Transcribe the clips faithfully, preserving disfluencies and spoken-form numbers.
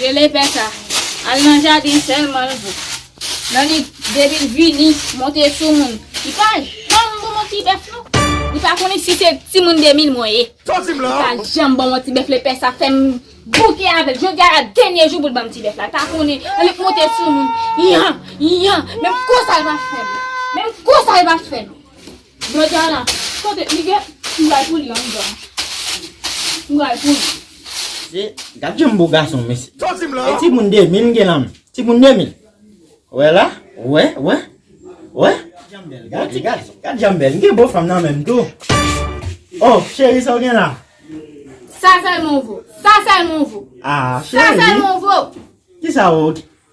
Rele pè sa. Al nan jaden sèlman l vo. Nan li, depi l vini, monte sou moun. Li pa janm bon bon ti bèf, non. Li pa konnen si se timoun de mil mwen ye. Sa w di m la? Li pa janm bon bon ti bèf, le pè sa fè m bouke avè l. Jodi a la dènye jou pou l ban m ti bèf la. Li pa konnen, li monte sou moun. Yan, yan. Menm konsa l pa fè m. Menm konsa l pa fè m. Jodi a la, kote li gen, m pral pou li anndan. M pral pou li. Se, gad jan m bo gason, mesye. Sa w di m la? E timoun de mil m gen nan men. Timoun de mil. Wè la? Wè, wè, wè. Gad, gad, gad jan m bèl. M gen bo fanm nan menm tou. Oh, cheri, sa w gen la? Sa sèlman w vo. Sa sèlman w vo. Ah, cheri. Sa sèlman w vo. Kisa w,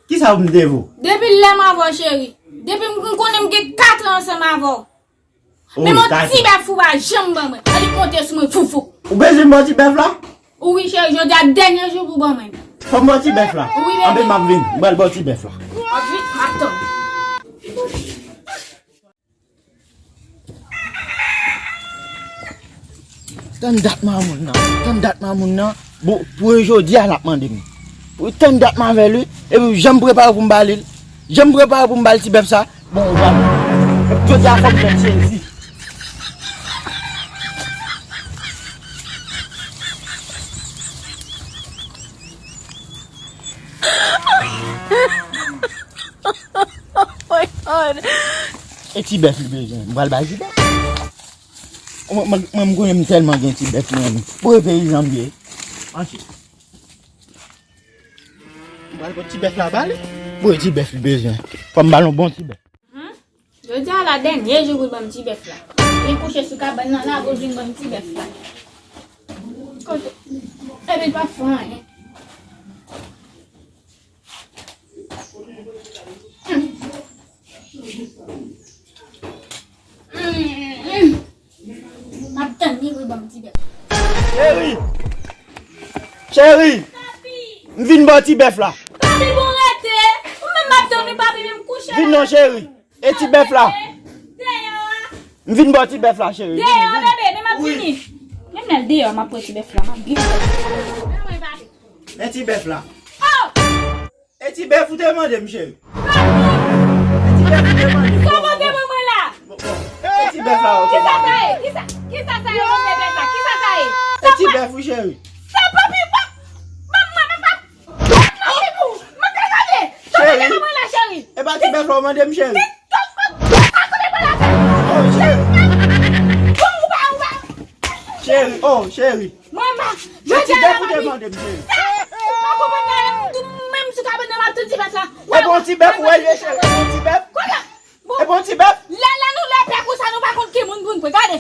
kisa w m te vo? Depi lè m avè w, cheri. Depi m konnen m gen kat an ansanm avè w. Oh, menm yon ti bèf ou pa janm ban mwen. Annik monte sou mwen, foufou. Ou bezwen m ba w ti bèf la? Wi, cheri, jodi a dènye jou pou ban mwen. Fò m ba w ti bèf la? Wi, bebe. Anben, m ap vin. M pral ba w ti bèf la. M ap vin, m ap tann. Tann dat mamoun nan. Tann dat mamoun nan. Bon, pou jodi a, l ap mande m. Pou tann dat m avè l, wi. Epi jan m prepare pou m ba li l. Jan m prepare pou m ba l ti bèf sa. Bon, ou pral. Jodi a fò m fè l sezi. Oh my God. E ti bèf li bezwen. M pral ba l ti bèf. Mwen, mwen, mwen, m konnen m tèlman gen ti bèf mwen. Bon, e peyizan m ye. Mache. M pral pran ti bèf la ba li. Bon, e ti bèf li bezwen. Fò m ba l yon bon ti bèf. Hmm? Jodi a la dènye jou pou l ban m ti bèf la. Li kouche sou kabann nan la pou l vin ban m ti bèf la. Kote? Epi l pa fè anyen. M ap tann li pou l ban m ti bèf. Cheri! Cheri! M vin ba w ti bèf la. Papi, bon rete. Ou menm m ap tann ou, papi, men m kouche la. Vin non, cheri. E ti bèf la? Deyò a. M vin ba w ti bèf la, cheri. Deyò a, bebe, men m ap vini. Menm lè l deyò a, m ap pran ti bèf la, m ap byen pran. Men ti bèf la. Oh! E ti bèf ou te mande m, cheri. E ti bèf ou te mande m. Sa w mande mwen, mwen la? Bon, bon. E ti bèf la, ou te mande m. Kisa sa ye? Kisa, kisa sa ye, mande bèf la? Kisa sa ye? E ti bèf ou, cheri. Sa papi, pa, pa, pa, pa, pa. Cheri. Cheri. E pa ti bèf la ou mande m, cheri. Oh, cheri. Cheri, oh, cheri. E ti bèf ou te mande m, cheri. E bon ti bèf ou wè l ye, cheri. E bon ti bèf. E bon ti bèf. Lè, lè nou lè pè konsa, nou pa konn ki moun pou n pran. Gade.